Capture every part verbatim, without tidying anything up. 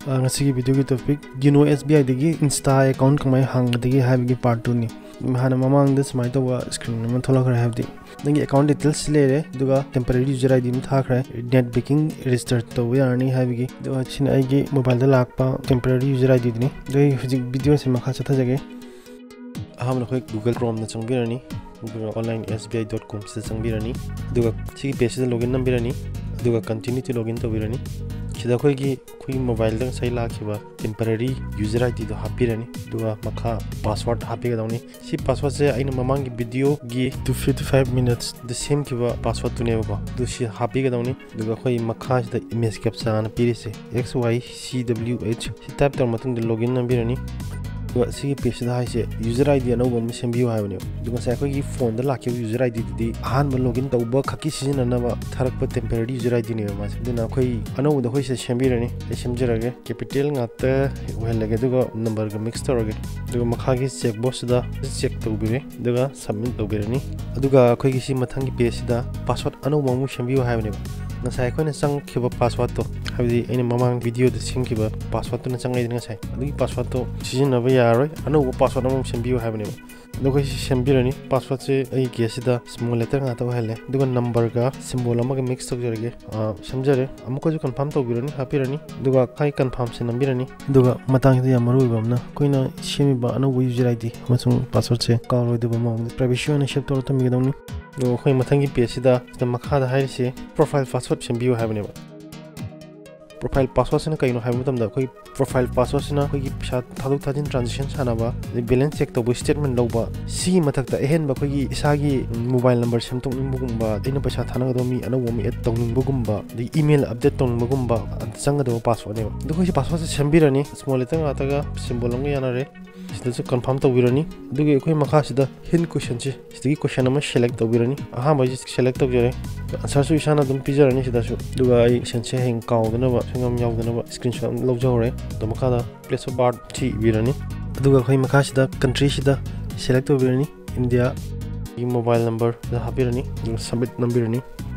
ꯑ, ꯉꯁꯤꯒꯤ videoꯒꯤ topic Yono S B I ꯗꯒꯤ Insta account ꯀꯃꯥꯏꯅ ꯍꯥꯡꯒꯗꯒꯦ ꯍꯥꯏꯕꯒꯤ part twoꯅꯤ꯫ ꯍꯥꯟꯅ ꯃꯃꯥꯡꯗ ꯁꯨꯃꯥꯏꯅ ꯇꯧꯕ screen ꯑꯃ ꯊꯣꯛꯂꯛꯈ꯭ꯔꯦ, ꯍꯥꯏꯕꯗꯤ ꯅꯪꯒꯤ account details ꯁꯤ ꯂꯩꯔꯦ, ꯑꯗꯨꯒ temporary user I D ꯑꯃ ꯊꯥꯈ꯭ꯔꯦ, net banking register ꯇꯧꯕ ꯌꯥꯔꯅꯤ ꯍꯥꯏꯕꯒꯤ꯫ ꯑꯗꯨꯒ ꯁꯤꯅ ꯑꯩꯒꯤ mobileꯗ ꯂꯥꯛꯄ temporary user I Dꯗꯨꯅꯤ꯫ ꯑꯗꯨ ꯑꯩ ꯍꯧꯖꯤꯛ videoꯁꯦ ꯃꯈꯥ ꯆꯠꯊꯖꯒꯦ꯫ ꯑꯍꯥꯟꯕꯗ ꯑꯩꯈꯣꯏ Google Chromeꯗ ꯆꯪꯕꯤꯔꯅꯤ, ꯑꯗꯨꯒ online S B I dot com ꯁꯤꯗ ꯆꯪꯕꯤꯔꯅꯤ, ꯑꯗꯨꯒ ꯁꯤꯒꯤ pageꯁꯤꯗ login ꯅꯝꯕꯤꯔꯅꯤ, ꯑꯗꯨꯒ continue to login ꯇꯧꯕꯤꯔꯅꯤ꯫ ꯁꯤꯗ ꯑꯩꯈꯣꯏꯒꯤ, ꯑꯩꯈꯣꯏꯒꯤ mobileꯗ ꯉꯁꯥꯏ ꯂꯥꯛꯈꯤꯕ temporary user I Dꯗꯣ ꯍꯥꯞꯄꯤꯔꯅꯤ, ꯑꯗꯨꯒ ꯃꯈꯥ password ꯍꯥꯞꯄꯤꯒꯗꯧꯅꯤ꯫ ꯁꯤ passwordꯁꯦ ꯑꯩꯅ ꯃꯃꯥꯡꯒꯤ videoꯒꯤ two fifty five minutesꯗ ꯁꯦꯝꯈꯤꯕ passwordꯇꯨꯅꯦꯕꯀꯣ, ꯑꯗꯨ ꯁꯤ ꯍꯥꯞꯄꯤꯒꯗꯧꯅꯤ꯫ ꯑꯗꯨꯒ ꯑꯩꯈꯣꯏ ꯃꯈꯥꯁꯤꯗ image captcha ꯑꯅ ꯄꯤꯔꯤꯁꯦ, X Y C W H, ꯁꯤ type ꯇꯧꯔ ꯃꯇꯨꯡꯗ login ꯅꯝꯕꯤꯔꯅꯤ꯫ ꯑꯗꯨꯒ ꯁꯤꯒꯤ pageꯁꯤꯗ ꯍꯥꯏꯁꯦ user I D ꯑꯅꯧꯕ ꯑꯃ ꯁꯦꯝꯕꯤꯌꯨ ꯍꯥꯏꯕꯅꯦꯕ꯫ ꯑꯗꯨꯒ ꯉꯁꯥꯏ ꯑꯩꯈꯣꯏꯒꯤ phoneꯗ ꯂꯥꯛꯈꯤꯕ user I Dꯗꯨꯗꯤ ꯑꯍꯥꯟꯕ login ꯇꯧꯕ ꯈꯛꯀꯤ ꯁꯤꯖꯤꯟꯅꯅꯕ ꯊꯥꯔꯛꯄ temporary user I Dꯅꯦꯕ ꯃꯥꯁꯦ꯫ ꯑꯗꯨꯅ ꯑꯩꯈꯣꯏ ꯑꯅꯧꯕꯗ ꯑꯩꯈꯣꯏ ꯁꯤꯗ ꯁꯦꯝꯕꯤꯔꯅꯤ꯫ ꯑꯩ ꯁꯦꯝꯖꯔꯒꯦ꯫ Capital ꯉꯥꯛꯇ ꯑꯣꯏꯍꯜꯂꯒꯦ, ꯑꯗꯨꯒ numberꯒ mix ꯇꯧꯔꯒꯦ꯫ ꯑꯗꯨꯒ ꯃꯈꯥꯒꯤ check boxꯁꯤꯗ check ꯇꯧꯕꯤꯔꯦ, ꯑꯗꯨꯒ submit ꯇꯧꯕꯤꯔꯅꯤ꯫ ꯑꯗꯨꯒ ꯑꯩꯈꯣꯏꯒꯤ ꯁꯤ ꯃꯊꯪꯒꯤ pageꯁꯤꯗ password ꯑꯅꯧꯕ ꯑꯃꯨꯛ ꯁꯦꯝꯕꯤꯌꯨ ꯍꯥꯏꯕꯅꯦꯕ꯫ ꯉꯁꯥꯏ ꯑꯩꯈꯣꯏꯅ ꯆꯪꯈꯤꯕ passwordꯇꯣ, ꯍꯥꯏꯕꯗꯤ ꯑꯩꯅ ꯃꯃꯥꯡ videoꯗ ꯁꯦꯝꯈꯤꯕ passwordꯇꯨꯅ ꯆꯪꯉꯛꯏꯗꯅ ꯉꯁꯥꯏ, ꯑꯗꯨꯒꯤ passwordꯇꯣ ꯁꯤꯖꯤꯟꯅꯕ ꯌꯥꯔꯔꯣꯏ, ꯑꯅꯧꯕ password ꯑꯃꯃꯨꯛ ꯁꯦꯝꯕꯤꯌꯨ ꯍꯥꯏꯕꯅꯦꯕ꯫ ꯑꯗꯣ ꯑꯩꯈꯣꯏ ꯁꯤ ꯁꯦꯝꯕꯤꯔꯅꯤ꯫ Passwordꯁꯦ ꯑꯩ caseꯁꯤꯗ small letter ꯉꯥꯛꯇ ꯑꯣꯏꯍꯜꯂꯦ, ꯑꯗꯨꯒ numberꯒ symbol ꯑꯃꯒ mix ꯇꯧꯖꯔꯒꯦ꯫ ꯑ, ꯁꯦꯝꯖꯔꯦ꯫ ꯑꯃꯨꯛꯀꯁꯨ confirm ꯇꯧꯕꯤꯔꯅꯤ, ꯍꯥꯞꯄꯤꯔꯅꯤ, ꯑꯗꯨꯒ ꯑꯩꯈꯣꯏ confirmꯁꯦ ꯅꯝꯕꯤꯔꯅꯤ꯫ ꯑꯗꯨꯒ ꯃꯇꯥꯡꯁꯤꯗ ꯌꯥꯝ ꯃꯔꯨ ꯑꯣꯏꯕ ꯑꯃꯅ, ꯑꯩꯈꯣꯏꯅ ꯁꯦꯝꯃꯤꯕ ꯑꯅꯧꯕ user I D ꯑꯃꯁꯨꯡ passwordꯁꯦ ꯀꯥꯎꯔꯣꯏꯗꯕ ꯃꯑꯣꯡꯗ privacy ꯑꯣꯏꯅ save ꯇꯧꯔ ꯊꯝꯕꯤꯒꯗꯧꯅꯤ꯫ ꯑꯗꯨꯒ ꯑꯩꯈꯣꯏ ꯃꯊꯪꯒꯤ pageꯁꯤꯗ ꯁꯤꯗ ꯃꯈꯥꯗ ꯍꯥꯏꯔꯤꯁꯦ profile password ꯁꯦꯝꯕꯤꯌꯨ ꯍꯥꯏꯕꯅꯦꯕ꯫ Profile passwordꯁꯤꯅ ꯀꯩꯅꯣ ꯍꯥꯏꯕ ꯃꯇꯝꯗ, ꯑꯩꯈꯣꯏ profile passwordꯁꯤꯅ ꯑꯩꯈꯣꯏꯒꯤ ꯄꯩꯁꯥ ꯊꯥꯗꯣꯛ ꯊꯥꯖꯤꯟ, transaction ꯁꯥꯟꯅꯕ, ꯑꯗꯩ balance check ꯇꯧꯕ, statement ꯂꯧꯕ, ꯁꯤꯒꯤ ꯃꯊꯛꯇ ꯑꯍꯦꯟꯕ ꯑꯩꯈꯣꯏꯒꯤ ꯏꯁꯥꯒꯤ mobile number ꯁꯦꯝꯗꯣꯛꯅꯤꯡꯕꯒꯨꯝꯕ, ꯑꯩꯅ ꯄꯩꯁꯥ ꯊꯥꯅꯒꯗꯕ ꯃꯤ ꯑꯅꯧꯕ ꯑꯃ add ꯇꯧꯅꯤꯡꯕꯒꯨꯝꯕ, ꯑꯗꯩ email update ꯇꯧꯅꯤꯡꯕꯒꯨꯝꯕ, ꯑꯗ ꯆꯪꯒꯗꯕ passwordꯅꯦꯕ꯫ ꯑꯗꯣ ꯑꯩꯈꯣꯏ ꯁꯤ passwordꯁꯦ ꯁꯦꯝꯕꯤꯔꯅꯤ, small letter ꯉꯥꯛꯇꯒ symbol ꯑꯃꯒ ꯌꯥꯅꯔꯦ꯫ ꯁꯤꯗꯁꯨ confirm ꯇꯧꯕꯤꯔꯅꯤ꯫ ꯑꯗꯨꯒꯤ ꯑꯩꯈꯣꯏ ꯃꯈꯥꯁꯤꯗ hint questionꯁꯦ, ꯁꯤꯗꯒꯤ question ꯑꯃ select ꯇꯧꯕꯤꯔꯅꯤ꯫ ꯑꯍꯥꯟꯕꯁꯤ select ꯇꯧꯖꯔꯦ꯫ Answerꯁꯨ ꯏꯁꯥꯅ ꯑꯗꯨꯝ ꯄꯤꯖꯔꯅꯤ ꯁꯤꯗꯁꯨ꯫ ꯑꯗꯨꯒ ꯑꯩ questionꯁꯦ ꯍꯌꯦꯡ ꯀꯥꯎꯗꯅꯕ, ꯁꯨꯡꯌꯥꯝ ꯌꯥꯎꯗꯅꯕ screenshot ꯑꯃ ꯂꯧꯖꯍꯧꯔꯦ꯫ ꯑꯗꯣ ꯃꯈꯥꯗ place of birth ꯁꯤ ꯏꯕꯤꯔꯅꯤ꯫ ꯑꯗꯨꯒ ꯑꯩꯈꯣꯏ ꯃꯈꯥꯁꯤꯗ countryꯁꯤꯗ select ꯇꯧꯕꯤꯔꯅꯤ, India꯫ ꯑꯩꯒꯤ mobile numberꯗ ꯍꯥꯞꯄꯤꯔꯅꯤ, ꯑꯗꯨꯒ submit ꯅꯝꯕꯤꯔꯅꯤ꯫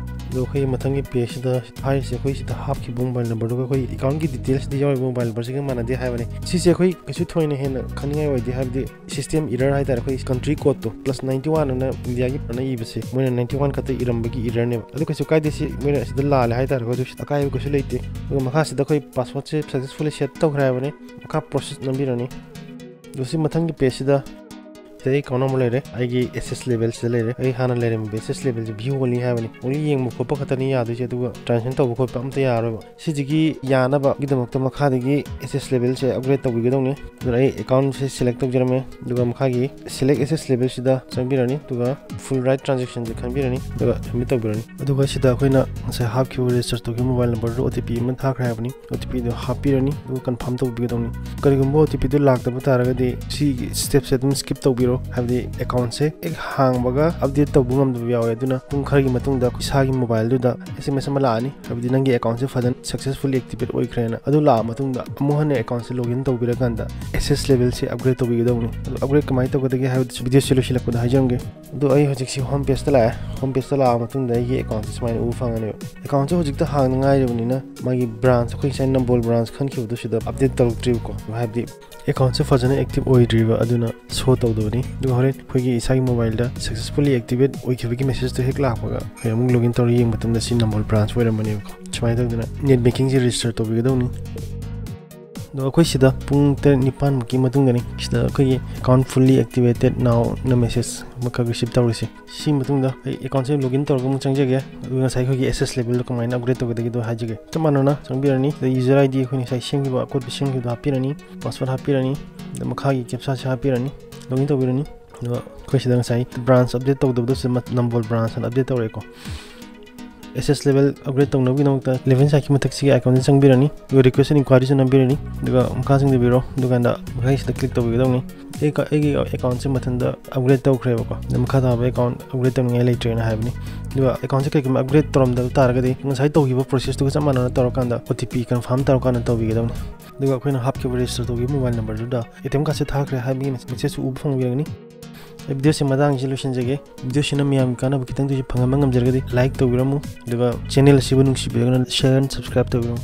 ꯑꯗꯣ ꯑꯩꯈꯣꯏ ꯃꯊꯪꯒꯤ ꯄꯦꯖꯁꯤꯗ ꯍꯥꯏꯔꯤꯁꯦ, ꯑꯩꯈꯣꯏ ꯁꯤꯗ ꯍꯥꯞꯈꯤꯕ ꯃꯣꯕꯥꯏꯜ ꯅꯝꯕꯔꯗꯨꯒ ꯑꯩꯈꯣꯏ ꯑꯦꯀꯥꯎꯟꯒꯤ ꯗꯤꯇꯦꯜꯁꯇ ꯌꯥꯎꯔꯤꯕ ꯃꯣꯕꯥꯏꯜ ꯅꯝꯕꯔꯁꯤꯒ ꯃꯥꯟꯅꯗꯦ ꯍꯥꯏꯕꯅꯤ꯫ ꯁꯤꯁꯦ ꯑꯩꯈꯣꯏ ꯀꯩꯁꯨ ꯊꯣꯏꯅ ꯍꯦꯟꯅ ꯈꯟꯅꯤꯡꯉꯥꯏ ꯑꯣꯏꯗꯦ, ꯍꯥꯏꯕꯗꯤ ꯁꯤꯁꯇꯦꯝ ꯏꯔꯔ ꯍꯥꯏꯇꯥꯔꯦ, ꯑꯩꯈꯣꯏ ꯀꯟꯇ꯭ꯔꯤ ꯀꯣꯗꯇꯣ ꯄ꯭ꯂꯁ ꯅꯥꯏꯟꯇꯤ ꯋꯥꯟ ꯑꯅ ꯏꯟꯗꯤꯌꯥꯒꯤ ꯑꯅ ꯏꯕꯁꯦ ꯃꯣꯏꯅ ꯅꯥꯏꯟꯇꯤ ꯋꯥꯟ ꯈꯛꯇ ꯏꯔꯝꯕꯒꯤ ꯏꯔꯔꯅꯦꯕ꯫ ꯑꯗꯨ ꯀꯩꯁꯨ ꯀꯥꯏꯗꯦ, ꯁꯤ ꯃꯣꯏꯅ ꯁꯤꯗ ꯂꯥꯜꯂꯦ ꯍꯥꯏꯇꯥꯔꯒꯁꯨ ꯑꯀꯥꯏꯕ ꯀꯩꯁꯨ ꯂꯩꯇꯦ꯫ ꯑꯗꯨꯒ ꯃꯈꯥꯁꯤꯗ ꯑꯩꯈꯣꯏ ꯄꯥꯁꯋꯥꯔꯗꯁꯦ ꯁꯛꯁꯦꯁꯐꯨꯜꯂꯤ ꯁꯦꯠ ꯇꯧꯈ꯭ꯔꯦ ꯍꯥꯏꯕꯅꯤ꯫ ꯃꯈꯥ ꯄ꯭ꯔꯣꯁꯦꯁ ꯅꯝꯕꯤꯔꯅꯤ꯫ ꯑꯗꯨ ꯁꯤ ꯃꯊꯪꯒꯤ ꯄꯦꯖꯁꯤꯗ ꯁꯤꯗ ꯑꯩ ꯑꯦꯀꯥꯎꯟ ꯑꯃ ꯂꯩꯔꯦ, ꯑꯩꯒꯤ ꯑꯦꯁꯦꯁ ꯂꯦꯕꯦꯜꯁꯤꯗ ꯂꯩꯔꯦ꯫ ꯑꯩ ꯍꯥꯟꯅ ꯂꯩꯔꯝꯃꯤꯕ ꯑꯦꯁꯦꯁ ꯂꯦꯕꯦꯜꯁꯦ ꯚ꯭ꯌꯨ ꯑꯣꯟꯂꯤ ꯍꯥꯏꯕꯅꯤ, ꯑꯣꯟꯂꯤ ꯌꯦꯡꯕ ꯈꯣꯠꯄ ꯈꯛꯇꯅꯤ ꯌꯥꯗꯣꯏꯁꯦ, ꯑꯗꯨꯒ ꯇ꯭ꯔꯥꯟꯖꯦꯛꯁꯟ ꯇꯧꯕ ꯈꯣꯠꯄ ꯑꯝꯇ ꯌꯥꯔꯣꯏꯕ꯫ ꯁꯤꯁꯤꯒꯤ ꯌꯥꯅꯕꯒꯤꯗꯃꯛꯇ ꯃꯈꯥꯗꯒꯤ ꯑꯦꯁꯦꯁ ꯂꯦꯕꯦꯜꯁꯦ ꯑꯞꯒ꯭ꯔꯦꯗ ꯇꯧꯕꯤꯒꯗꯧꯅꯤ꯫ ꯑꯗꯨꯅ ꯑꯩ ꯑꯦꯀꯥꯎꯟꯁꯦ ꯁꯦꯂꯦꯛ ꯇꯧꯖꯔꯝꯃꯦ, ꯑꯗꯨꯒ ꯃꯈꯥꯒꯤ ꯁꯦꯂꯦꯛ ꯑꯦꯁꯦꯁ ꯂꯦꯕꯦꯜꯁꯤꯗ ꯆꯪꯕꯤꯔꯅꯤ, ꯑꯗꯨꯒ ꯐꯨꯜ ꯔꯥꯏꯠ ꯇ꯭ꯔꯥꯟꯖꯦꯛꯁꯟꯁꯦ ꯈꯟꯕꯤꯔꯅꯤ, ꯑꯗꯨꯒ ꯁꯕꯃꯤꯠ ꯇꯧꯕꯤꯔꯅꯤ꯫ ꯑꯗꯨꯒ ꯁꯤꯗ ꯑꯩꯈꯣꯏꯅ ꯉꯁꯥꯏ ꯍꯥꯞꯈꯤꯕ ꯔꯦꯖꯤꯁꯇꯔ ꯇꯧꯈꯤꯕ ꯃꯣꯕꯥꯏꯜ ꯅꯝꯕꯔꯗꯨ ꯑꯣ ꯇꯤ ꯄꯤ ꯑꯃ ꯊꯥꯈ꯭ꯔꯦ ꯍꯥꯏꯕꯅꯤ꯫ ꯑꯣ ꯇꯤ ꯄꯤꯗꯣ ꯍꯥꯞꯄꯤꯔꯅꯤ, ꯑꯗꯨꯒ ꯀꯟꯐꯥꯔꯝ ꯇꯧꯕꯤꯒꯗꯧꯅꯤ꯫ ꯀꯔꯤꯒꯨꯝꯕ ꯑꯣ ꯇꯤ ꯄꯤꯗꯨ ꯂꯥꯛꯇꯕ ꯇꯥꯔꯒꯗꯤ ꯁꯤꯒꯤ ꯁ꯭ꯇꯦꯞꯁꯦ ꯑꯗꯨꯝ ꯁ꯭ꯀꯤꯞ ꯇꯧꯕꯤꯔꯣ, ꯍꯥꯏꯕꯗꯤ ꯑꯦꯀꯥꯎꯟꯁꯦ ꯍꯦꯛ ꯍꯥꯡꯕꯒ ꯑꯞꯗꯦꯠ ꯇꯧꯕ ꯉꯝꯗꯕ ꯌꯥꯎꯋꯦ꯫ ꯑꯗꯨꯅ ꯄꯨꯡ ꯈꯔꯒꯤ ꯃꯇꯨꯡꯗ ꯏꯁꯥꯒꯤ ꯃꯣꯕꯥꯏꯜꯗꯨꯗ ꯑꯦꯁ ꯑꯦꯝ ꯑꯦꯁ ꯑꯃ ꯂꯥꯛꯑꯅꯤ, ꯍꯥꯏꯕꯗꯤ ꯅꯪꯒꯤ ꯑꯦꯀꯥꯎꯟꯁꯦ ꯐꯖꯅ ꯁꯛꯁꯦꯁꯐꯨꯜꯂꯤ ꯑꯦꯛꯇꯤꯚꯦꯠ ꯑꯣꯏꯈ꯭ꯔꯦꯅ꯫ ꯑꯗꯨ ꯂꯥꯛꯑ ꯃꯇꯨꯡꯗ ꯑꯃꯨꯛ ꯍꯟꯅ ꯑꯦꯀꯥꯎꯟꯁꯦ ꯂꯣꯒꯏꯟ ꯇꯧꯕꯤꯔꯀꯥꯟꯗ ꯑꯦꯁꯦꯁ ꯂꯦꯕꯦꯜꯁꯦ ꯑꯞꯒ꯭ꯔꯦꯗ ꯇꯧꯕꯤꯒꯗꯧꯅꯤ꯫ ꯑꯗꯨ ꯑꯞꯒ꯭ꯔꯦꯗ ꯀꯃꯥꯏꯅ ꯇꯧꯒꯗꯒꯦ ꯍꯥꯏꯕꯗꯨꯁꯨ ꯚꯤꯗꯤꯑꯣꯁꯦ ꯂꯣꯏꯁꯤꯜꯂꯛꯄꯗ ꯍꯥꯏꯖꯔꯝꯒꯦ꯫ ꯑꯗꯣ ꯑꯩ ꯍꯧꯖꯤꯛꯁꯤ ꯍꯣꯝ ꯄꯦꯖꯇ ꯂꯥꯛꯑꯦ꯫ ꯍꯣꯝ ꯄꯦꯖꯇ ꯂꯥꯛꯑ ꯃꯇꯨꯡꯗ ꯑꯩꯒꯤ ꯑꯦꯀꯥꯎꯟꯁꯦ ꯁꯨꯃꯥꯏꯅ ꯎꯕ ꯐꯪꯒꯅꯦꯕ꯫ ꯑꯦꯀꯥꯎꯟꯁꯦ ꯍꯧꯖꯤꯛꯇ ꯍꯥꯡꯗ ꯉꯥꯏꯔꯤꯕꯅꯤꯅ ꯃꯥꯒꯤ ꯕ꯭ꯔꯥꯟꯁ, ꯑꯩꯈꯣꯏ ꯉꯁꯥꯏ ꯅꯝꯕꯣꯜ ꯕ꯭ꯔꯥꯟꯁ ꯈꯟꯈꯤꯕꯗꯨ ꯁꯤꯗ ꯑꯞꯗꯦꯠ ꯇꯧꯔꯛꯇ꯭ꯔꯤꯕꯀꯣ, ꯍꯥꯏꯕꯗꯤ ꯑꯦꯀꯥꯎꯟꯁꯦ ꯐꯖꯅ ꯑꯦꯛꯇꯤꯚ ꯑꯣꯏꯗ꯭ꯔꯤꯕ, ꯑꯗꯨꯅ ꯁꯣ ꯇꯧꯗꯕꯅꯤ꯫ ꯑꯗꯨꯒ ꯍꯣꯔꯦꯟ ꯑꯩꯈꯣꯏꯒꯤ ꯏꯁꯥꯒꯤ ꯃꯣꯕꯥꯏꯜꯗ ꯁꯛꯁꯦꯁꯐꯨꯜꯂꯤ ꯑꯦꯛꯇꯤꯚꯦꯠ ꯑꯣꯏꯈꯤꯕꯒꯤ ꯃꯦꯁꯦꯖꯇꯣ ꯍꯦꯛ ꯂꯥꯛꯄꯒ ꯑꯩꯈꯣꯏ ꯑꯃꯨꯛ ꯂꯣꯒꯏꯟ ꯇꯧꯔꯒ ꯌꯦꯡꯕ ꯃꯇꯝꯗ ꯁꯤ ꯅꯝꯕꯣꯜ ꯕ꯭ꯔꯥꯟꯁ ꯑꯣꯏꯔꯝꯕꯅꯦꯕꯀꯣ꯫ ꯁꯨꯃꯥꯏꯅ ꯇꯧꯗꯅ ꯅꯦꯠ ꯕꯦꯡꯀꯤꯡꯁꯦ ꯔꯦꯖꯤꯁꯇꯔ ꯇꯧꯕꯤꯒꯗꯧꯅꯤ꯫ ꯑꯗꯣ ꯑꯩꯈꯣꯏ ꯁꯤꯗ ꯄꯨꯡ ꯇꯔꯦꯠ ꯅꯤꯄꯥꯟꯃꯨꯛꯀꯤ ꯃꯇꯨꯡꯗꯅꯤ ꯁꯤꯗ ꯑꯩꯈꯣꯏꯒꯤ "Account fully activated now" ꯅ ꯃꯦꯁꯦꯖ ꯑꯃꯈꯛ ꯔꯤꯁꯤꯞ ꯇꯧꯔꯤꯁꯦ꯫ ꯁꯤ ꯃꯇꯨꯡꯗ ꯑꯩ ꯑꯦꯀꯥꯎꯟꯁꯦ ꯂꯣꯒꯏꯟ ꯇꯧꯔꯒ ꯑꯃꯨꯛ ꯆꯪꯖꯒꯦ, ꯑꯗꯨꯒ ꯉꯁꯥꯏ ꯑꯩꯈꯣꯏꯒꯤ ꯑꯦꯁꯦꯁ ꯂꯦꯕꯦꯜꯗꯣ ꯀꯃꯥꯏꯅ ꯑꯞꯒ꯭ꯔꯦꯗ ꯇꯧꯒꯗꯒꯦꯗꯣ ꯍꯥꯏꯖꯒꯦ꯫ ꯆꯞ ꯃꯥꯟꯅꯅ ꯆꯪꯕꯤꯔꯅꯤ꯫ ꯁꯤꯗ ꯌꯨꯖꯔ ꯑꯥꯏ ꯗꯤ ꯑꯩꯈꯣꯏꯅ ꯉꯁꯥꯏ ꯁꯦꯝꯈꯤꯕ, ꯑꯀꯣꯠꯄ ꯁꯦꯝꯈꯤꯕꯗꯣ ꯍꯥꯞꯄꯤꯔꯅꯤ, ꯄꯥꯁꯋꯥꯔꯗ ꯍꯥꯞꯄꯤꯔꯅꯤ, ꯑꯗ ꯃꯈꯥꯒꯤ ꯀꯦꯞꯁꯥꯁꯦ ꯍꯥꯞꯄꯤꯔꯅꯤ, ꯂꯣꯒꯏꯟ ꯇꯧꯕꯤꯔꯅꯤ꯫ ꯑꯗꯨꯒ ꯑꯩꯈꯣꯏ ꯁꯤꯗ ꯉꯁꯥꯏ ꯕ꯭ꯔꯥꯟꯁ ꯑꯞꯗꯦꯠ ꯇꯧꯗꯕꯗꯣ ꯁꯤꯗ ꯅꯝꯕꯣꯜ ꯕ꯭ꯔꯥꯟꯁ ꯑꯅ ꯑꯞꯗꯦꯠ ꯇꯧꯔꯛꯑꯦꯀꯣ꯫ ꯑꯦꯁꯦꯁ ꯂꯦꯕꯦꯜ ꯑꯞꯒ꯭ꯔꯦꯗ ꯇꯧꯅꯕꯒꯤꯗꯃꯛꯇ ꯂꯦꯕꯦꯜ ꯁꯥꯏꯠꯀꯤ ꯃꯊꯛꯁꯤꯒꯤ ꯑꯥꯏꯀꯣꯟꯁꯦ ꯆꯪꯕꯤꯔꯅꯤ, ꯑꯗꯨꯒ ꯔꯤꯀ꯭ꯋꯦꯁ ꯑꯦꯟ ꯏꯟꯀ꯭ꯋꯥꯏꯔꯤꯁꯦ ꯅꯝꯕꯤꯔꯅꯤ, ꯑꯗꯨꯒ ꯃꯈꯥ ꯆꯪꯕꯤꯔꯣ, ꯑꯗꯨꯀꯥꯟꯗ ꯃꯈꯥꯒꯤꯁꯤꯗ ꯀ꯭ꯂꯤꯛ ꯇꯧꯕꯤꯒꯗꯧꯅꯤ꯫ ꯑꯩ ꯀ-, ꯑꯩꯒꯤ ꯑꯦꯀꯥꯎꯟꯁꯦ ꯃꯊꯟꯇ ꯑꯞꯒ꯭ꯔꯦꯗ ꯇꯧꯈ꯭ꯔꯦꯕꯀꯣ, ꯑꯗ ꯃꯈꯥ ꯇꯥꯕ ꯑꯦꯀꯥꯎꯟ ꯑꯞꯒ꯭ꯔꯦꯗ ꯇꯧꯅꯤꯡꯉꯥꯏ ꯂꯩꯇ꯭ꯔꯦꯅ ꯍꯥꯏꯕꯅꯤ꯫ ꯑꯗꯨꯒ ꯑꯦꯀꯥꯎꯟꯁꯦ ꯀꯩꯒꯨꯝꯕ ꯑꯞꯒ꯭ꯔꯦꯗ ꯇꯧꯔꯝꯗꯕ ꯇꯥꯔꯒꯗꯤ ꯉꯁꯥꯏ ꯇꯧꯈꯤꯕ ꯄ꯭ꯔꯣꯁꯦꯁꯇꯨꯒ ꯆꯞ ꯃꯥꯟꯅꯅ ꯇꯧꯔꯀꯥꯟꯗ ꯑꯣ ꯇꯤ ꯄꯤ ꯀꯟꯐꯥꯔꯝ ꯇꯧꯔꯀꯥꯟꯗ ꯇꯧꯕꯤꯒꯗꯧꯅꯤ꯫ ꯑꯗꯨꯒ ꯑꯩꯈꯣꯏꯅ ꯍꯥꯞꯈꯤꯕ ꯔꯦꯖꯤꯁꯇꯔ ꯇꯧꯈꯤꯕ ꯃꯣꯕꯥꯏꯜ ꯅꯝꯕꯔꯗꯨꯗ ꯑꯦ ꯇꯤ ꯑꯦꯝ ꯀꯥꯔꯗꯁꯦ ꯊꯥꯈ꯭ꯔꯦ ꯍꯥꯏꯕꯒꯤ ꯃꯦꯁꯦꯖꯁꯨ ꯎꯕ ꯐꯪꯕꯤꯔꯒꯅꯤ꯫ ꯑꯩ videoꯁꯤ ꯃꯇꯥꯡꯁꯤ ꯂꯣꯏꯁꯤꯟꯖꯒꯦ꯫ Videoꯁꯤꯅ ꯃꯌꯥꯝꯒꯤ ꯀꯥꯟꯅꯕ ꯈꯤꯇꯪꯗꯁꯨ ꯐꯪꯍꯟꯕ ꯉꯝꯖꯔꯒꯗꯤ like ꯇꯧꯕꯤꯔꯝꯃꯨ, ꯑꯗꯨꯒ channel ꯑꯁꯤꯕꯨ ꯅꯨꯡꯁꯤꯕꯤꯔꯒꯅ share and subscribe ꯇꯧꯕꯤꯔꯝꯃꯨ꯫